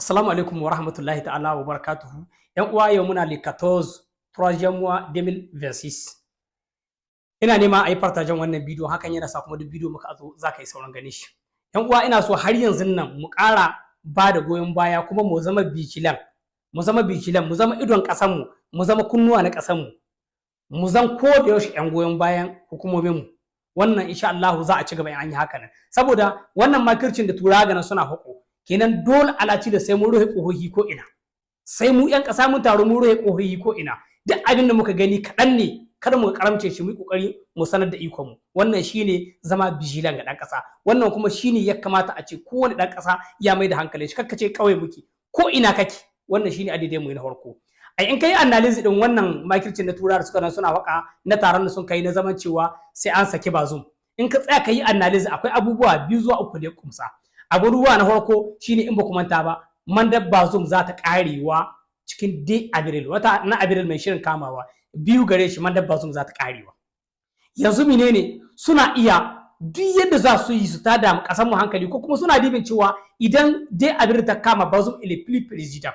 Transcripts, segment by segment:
Assalamu alaikum wa rahmatullahi ta'ala wa barakatuhu. ‘Yan uwa, yau muna le 14 troisième mois 2026. Ina nema a yi partager wannan bidiyo, hakan yana sa kuma duk bidiyo muka zo za ka yi sauran ganin shi. ‘Yan uwa, ina so har yanzu nan mu ƙara ba da goyon baya kuma mu zama vigilant. Mu zama vigilant, mu zama idon ƙasanmu, mu zama kunnuwa na ƙasanmu. Mu zan ko da yaushe ‘yan goyon bayan hukumominmu. Wannan insha Allah za a ci gaba in an yi haka nan. Saboda wannan makircin da Turawa ganin suna hako, kenan dole alaci da sai mun rufe ƙohohi ko ina, sai mu yan ƙasa mun taru mun rufe ƙohohi ko ina. Duk abin da muka gani kaɗan ne, kada mu karamce shi, mu yi ƙoƙari mu sanar da ikon mu. Wannan shine zama vigilant ga ɗan ƙasa. Wannan kuma shine ya kamata a ce kowane ɗan ƙasa ya mai da hankali shi. Kakka ce ƙauye muke, ko ina kake. Wannan shine adidai mu na farko. Ai in kai analysis din wannan makircin na Turawa da suka nan suna waka na taron da sun kai na zaman cewa sai an saki Bazoum, in ka tsaya ka yi analysis, akwai abubuwa biyu zuwa uku da ya kumsa. Abubuwa na farko shine, in ba ku manta ba, mandat Bazoum za ta karewa cikin dai Abril, wata na Abril mai shirin kamawa. Biyu gare shi, mandat Bazoum za ta karewa. Yanzu menene suna iya duk yadda za su yi su tada kasar mu hankali, ko kuma suna dibin cewa idan dai Abril ta kama, Bazoum il est plus président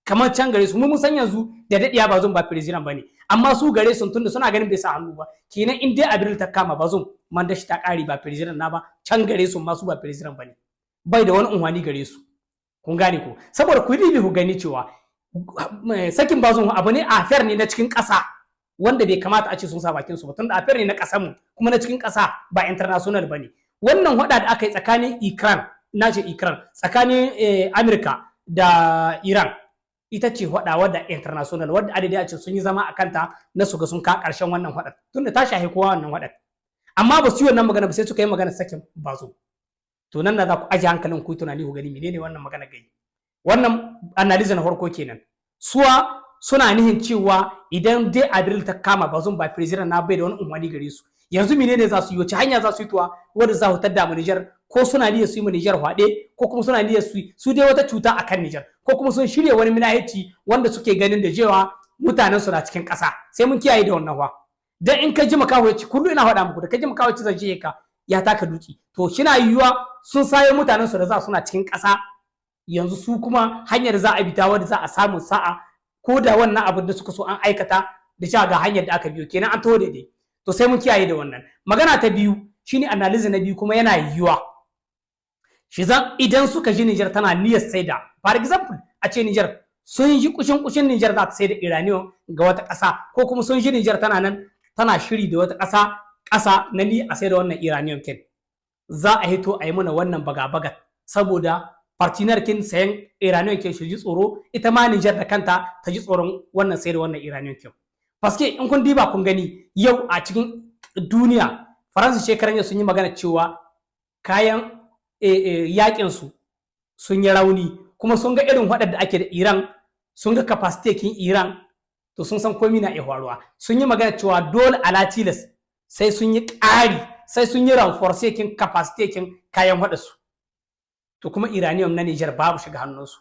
kamar can gare su. Mu mun san yanzu da dadiya Bazoum ba président bane, amma su gare su, tunda suna ganin bai sa hannu ba, kenan in dai Abril ta kama, Bazoum mandat shi ta kare, ba président na ba. Can gare su ma su ba président bane, bai da wani unhwani gare su. Kun gane ko? Saboda ku yi ku gani cewa sakin Bazoum abu ne, affaire ne na cikin ƙasa wanda bai kamata a ce sun sa bakin su ba, tunda affaire ne na ƙasar mu kuma na cikin ƙasa, ba international bane. Wannan hada da aka yi tsakanin Iran, na ce Iran, tsakanin Amurka da Iran, ita ce hada wadda international wadda adadi a ce sun yi zama a kanta na su ga sun ka ƙarshen wannan hada, tunda ta shahi kowa wannan hada. Amma ba su yi wannan magana ba, sai suka yi magana sakin Bazoum. To nan na za ku aje hankalin ku, tunani ku gani menene wannan magana gai. Wannan analysis na farko kenan. Suwa suna nihin cewa idan dai Abril ta kama, Bazoum ba président na, bai da wani unwani gare su. Yanzu menene za su yi? Wace hanya za su yi tuwa wanda za su tadda mu Niger? Ko suna niyyar su yi mu Niger hwade, ko kuma suna niyyar su dai wata cuta akan Niger, ko kuma sun shirya wani minahici wanda suke ganin da cewa mutanen su na cikin ƙasa. Sai mun kiyaye da wannan wa, dan in ka ji makaho ya ci, kullu ina faɗa muku, da ka ji makaho ya ci zance ka ya taka duki, to shina yiwuwa sun sayo mutanen su da za suna cikin ƙasa. Yanzu su kuma hanyar za a bi ta wadda za a samu sa'a, ko da wannan abin da suka so an aikata da cewa ga hanyar da aka biyo, kenan an taho daidai. To sai mun kiyaye da wannan. Magana ta biyu shine analysis na biyu kuma, yana yiwuwa shi zan idan suka ji Niger tana niyyar saida, for example, a ce Niger sun ji kushin kushin Niger za ta saida uranium ga wata ƙasa, ko kuma sun ji Niger tana nan tana shiri da wata ƙasa ƙasa na ni a saida wannan uranium kin, za a hito a yi mana wannan baga-baga saboda partenaire kin sayan uranium kin shi ji tsoro, ita ma Niger da kanta ta ji tsoron wannan sayar wannan uranium kin. Paske in kun diba kun gani, yau a cikin duniya, Faransa shekaran yau sun yi magana cewa kayan yakin su sun yi rauni, kuma sun ga irin waɗanda ake da Iran, sun ga capacity kin Iran, to sun san komai na iya faruwa. Sun yi magana cewa dole ala tilas sai sun yi ƙari, sai sun yi renforce kin capacity kin kayan su. To kuma uranium na Niger babu shiga hannunsu,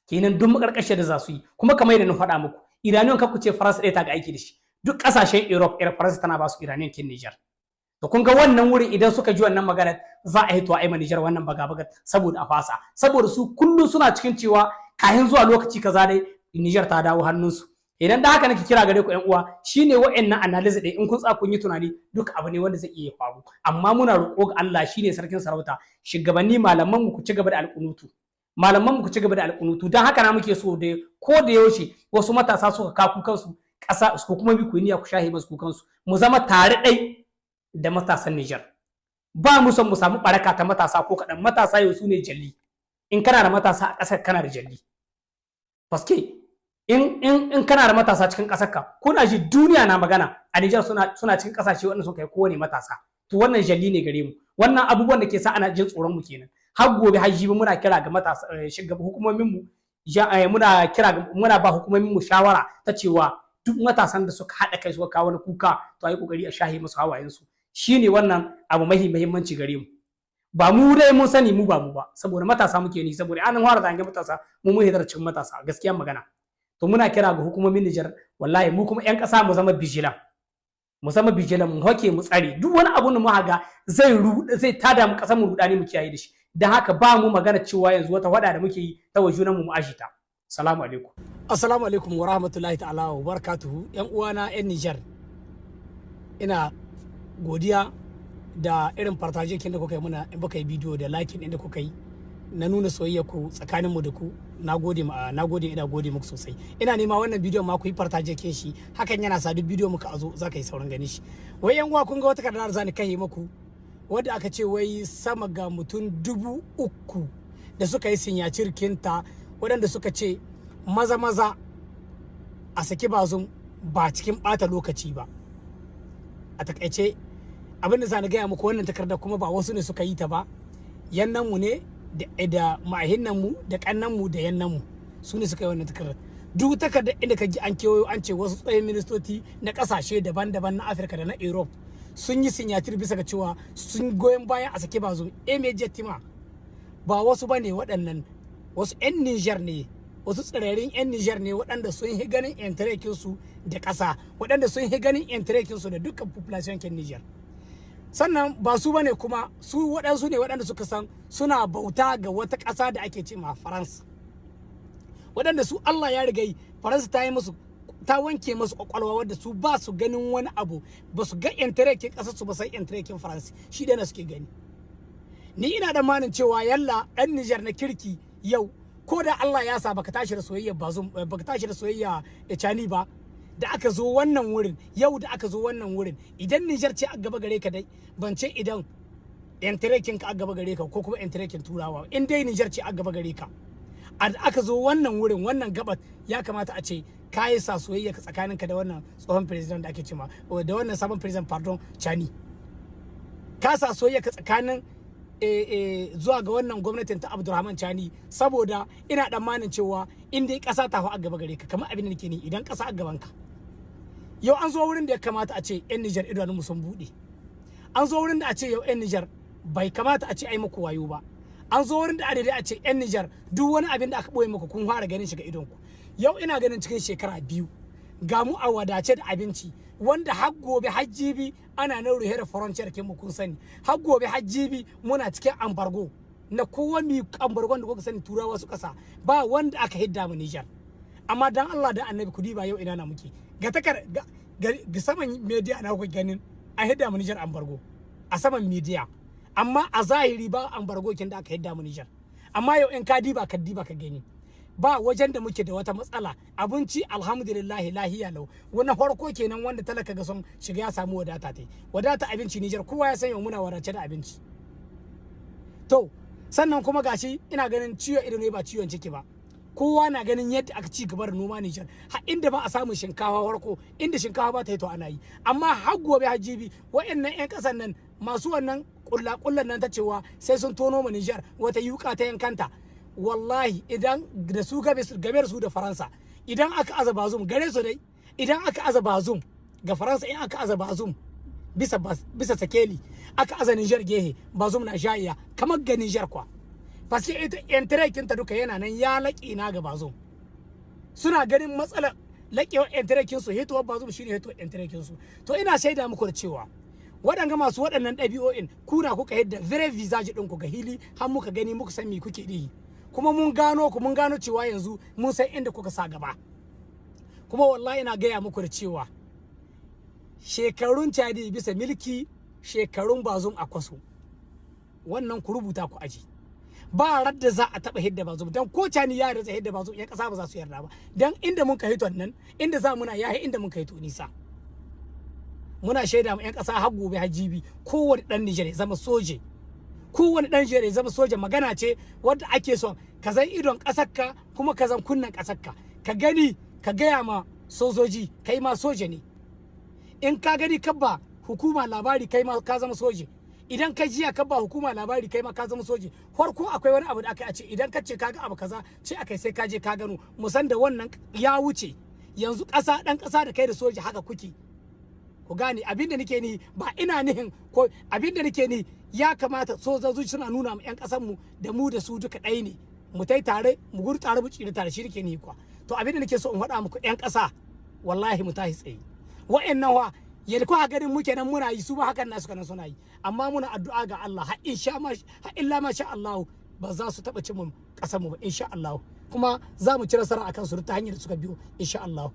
kenan duk makarkashe da za su yi. Kuma kamar yadda na faɗa muku, uranium ka ku ce Faransa ɗaya ta ga aiki da shi, duk ƙasashen Europe ir Faransa tana ba su uranium kin Niger. To kun ga wannan wurin, idan suka ji wannan magana, za a hito a yi Niger wannan baga-baga saboda a fasa, saboda su kullum suna cikin cewa kahin zuwa lokaci kaza dai Niger ta dawo hannunsu. Idan da haka nake kira gare ku, ƴan uwa, shine wa'annan analysis ɗin, in kun tsaya kun yi tunani, duk abu ne wanda zai iya faru. Amma muna roƙo ga Allah, shine sarkin sarauta. Shugabanni, malaman mu, ku ci gaba da alƙunutu. Malaman mu, ku ci gaba da alƙunutu. Dan haka na muke so da ko da yaushe wasu matasa suka ka kukansu ƙasa ko kuma bi ku niyya ku shahe masu kukansu. Mu zama tare ɗai da matasan Nijar. Ba mu son mu samu baraka ta matasa ko kaɗan. Matasa yau su ne jalli. In kana da matasa a ƙasar, kana da jalli. Paske in kana da matasa cikin ƙasar ka, kuna ji duniya na magana a Nijar suna cikin ƙasashe waɗanda suka yi kowane matasa. To wannan jalli ne gare mu. Wannan abubuwan da ke sa ana jin tsoron mu kenan. Har gobe har jibi muna kira ga matasa, shugaban hukumomin mu, muna kira, muna ba hukumomin mu shawara ta cewa duk matasan da suka haɗa kai suka kawo wani kuka, to ayi kokari a shahe musu hawayensu. Shine wannan abu mahi muhimmanci gare mu. Ba mu dai mun sani mu ba mu ba, saboda matasa muke ni, saboda an fara zange matasa, mu mun hitar cikin matasa, gaskiyan magana. To muna kira ga hukumomin Nijar, wallahi mu kuma ƴan ƙasa mu zama vigilant, mu zama vigilant, mu hake mu tsare duk wani abu da mu ga zai tada mu ƙasar mu rudani, mu kiyaye da shi. Dan haka ba mu magana cewa yanzu wata wada da muke yi ta wa junan mu mu ashita. Salamu alaikum. Assalamu alaikum wa rahmatullahi ta'ala wa barakatuhu. Yan uwana yan Niger, ina godiya da irin partage kin da kuka yi muna in baka yi bidiyo da liking inda kuka yi na nuna soyayya ku tsakanin mu da ku. Nagode, nagode, ina gode muku sosai. Ina nema wannan bidiyon ma ku yi partage kin shi, hakan yana sa duk bidiyo muka azo zaka yi sauran ganin shi. Wai yan uwa, kun ga wata takarda da zani kai muku wadda aka ce wai sama ga mutum 3000 da suka yi signature kinta, waɗanda suka ce maza maza a saki Bazum ba cikin ɓata lokaci ba. A takaice abin da na gaya muku, wannan takardar kuma ba wasu ne suka yi ta ba, yannan mu ne da ma'ahinnan mu da kannan mu da yannan mu, su ne suka yi wannan takardar. Duk takardar inda ka ji an kewayo an ce wasu tsayin ministoci na kasashe daban-daban na Afirka da na Europe sun yi signature bisa ga cewa sun goyon bayan a sake Bazum immediately, ba wasu ba ne waɗannan, wasu 'yan Niger ne, wasu tsirarin 'yan Niger ne waɗanda sun yi ganin intérêt su da ƙasa, waɗanda sun yi ganin intérêt su da dukkan population kin Niger. Sannan ba su bane kuma, su waɗansu ne waɗanda suka san suna bauta ga wata ƙasa da ake ce ma Faransa, waɗanda su Allah ya riga yi Faransa ta yi musu, ta wanke musu kwakwalwa, wadda su ba su ganin wani abu, ba su ga intérêt kin ƙasar su ba sai intérêt kin Faransa, shi da suke gani. Ni ina da manin cewa yalla ɗan Niger na kirki yau, ko da Allah ya sa baka tashi da soyayya Bazum, baka tashi da soyayya Chani ba, da aka zo wannan wurin yau, da aka zo wannan wurin, idan Niger ce a gaba gare ka dai, ban ce idan intérêt kin ka a gaba gare ka ko kuma intérêt kin Turawa, in dai Niger ce a gaba gare ka, a aka zo wannan wurin, wannan gabat, ya kamata a ce ka yi sa soyayya tsakaninka da wannan tsohon president da ake cema, da wannan sabon president, pardon, Chani. Ka sa soyayya ka tsakanin zuwa ga wannan gwamnatin ta Abdurrahman Chani, saboda ina tsammanin cewa in dai ƙasa ta a gaba gare ka, kamar abin da nake ni, idan ƙasa a gaban ka yau, an zo wurin da ya kamata a ce 'yan Nijar idanunmu sun buɗe. An zo wurin da a ce yau 'yan Nijar bai kamata a ce ai muku wayo ba. An zo wurin da a daidai a ce 'yan Nijar duk wani abin da aka ɓoye muku kun fara ganin shi ga idonku. Yau ina ganin cikin shekara 2 ga mu a wadace da abinci, wanda har gobe har jibi ana nan ruhe da frontière kin mu. Kun sani har gobe har jibi muna cikin embargo na kowane embargon da kuka sani Turawa su kasa, ba wanda aka hidda mu Nijar. Amma dan Allah da Annabi ku diba yau ina na muke ga takar ga saman media na kuka ganin an hidda mu Nijar embargo a saman media, amma a zahiri ba embargo kin da aka hidda mu Nijar. Amma yau in ka diba, ka diba ka gani, ba wajen da muke da wata matsala. Abinci alhamdulillah lahiya lau. Wani farko kenan wanda talaka ga son shiga ya samu wadata, tai wadata abinci. Nijar kowa ya san yau muna wadace da abinci. To sannan kuma gashi ina ganin ciwon ido ne ba ciwon ciki ba. Kowa na ganin yadda aka ci gaba da noma Nijar, har inda ba a samun shinkafa farko, inda shinkafa ba ta yi to ana yi. Amma har gobe har jibi wa'annan 'yan kasan nan masu wannan kulla kullan nan ta cewa sai sun tono ma Nijar wata yuka ta yankanta, wallahi idan da su game da su da Faransa, idan aka aza Bazum gare su dai, idan aka aza Bazum ga Faransa, in aka aza Bazum bisa sakeli, aka aza Niger gehe, Bazum na sha'iya kamar ga Niger kwa, paske ita intérêt kinta duka yana nan ya laƙi na ga Bazum. Suna ganin matsalar laƙewar intérêt kinsu, hitowar Bazum shine hitowar intérêt kinsu. To ina shaida muku da cewa waɗanga masu waɗannan ɗabi'o'in kuna kuka yadda vrai visage ɗin ku ga hili, har muka gani muka san me kuke yi, kuma mun gano ku, mun gano cewa yanzu mun san inda kuka sa gaba. Kuma wallahi ina gaya muku da cewa shekarun Chani bisa milki, shekarun Bazum a kwaso. Wannan ku rubuta ku aji. Ba radda za a taba hidda Bazum, dan ko Chani ya yarda hidda Bazum, yan kasa ba za su yarda ba, dan inda mun ka hito nan, inda za muna yahi inda mun ka hito nisa. Muna shaida mu yan kasa har gobe har jibi, kowane dan Nijar ya zama soje, kowane dan Nijar ya zama soja. Magana ce wadda ake son ka zan idon kasarka kuma ka zan kunnan kasarka, ka gani ka gaya ma sojoji kai ma soja ne. In ka gani ka ba hukuma labari, kai ma ka zama soja. Idan ka jiya ka ba hukuma labari, kai ma ka zama soja. Farko akwai wani abu da aka ce idan ka ce kaga abu kaza ce akai sai ka je ka gano. Musan da wannan ya wuce yanzu. Ƙasa dan ƙasa da kai da soja haka kuke. Ku gane abin da nake ni, ba ina nihin ko abin da nake ni, ya kamata sojoji suna nuna mu yan ƙasar mu da mu da su duka ɗaya ne, mu tai tare, mu gudu tare, mu tsira tare, shi nake ni kuwa. To abin da nake so in faɗa muku yan ƙasa, wallahi mu tashi tsaye. Wa'annan wa Yadda kuka ganin muke nan muna yi, su ma hakan nasu kanan suna yi. Amma muna addu'a ga Allah har insha ma har illa ma sha Allah ba za su taba cin mu kasar mu ba, insha Allah. Kuma za mu ci nasara akan su ta hanyar da suka biyo, insha Allah.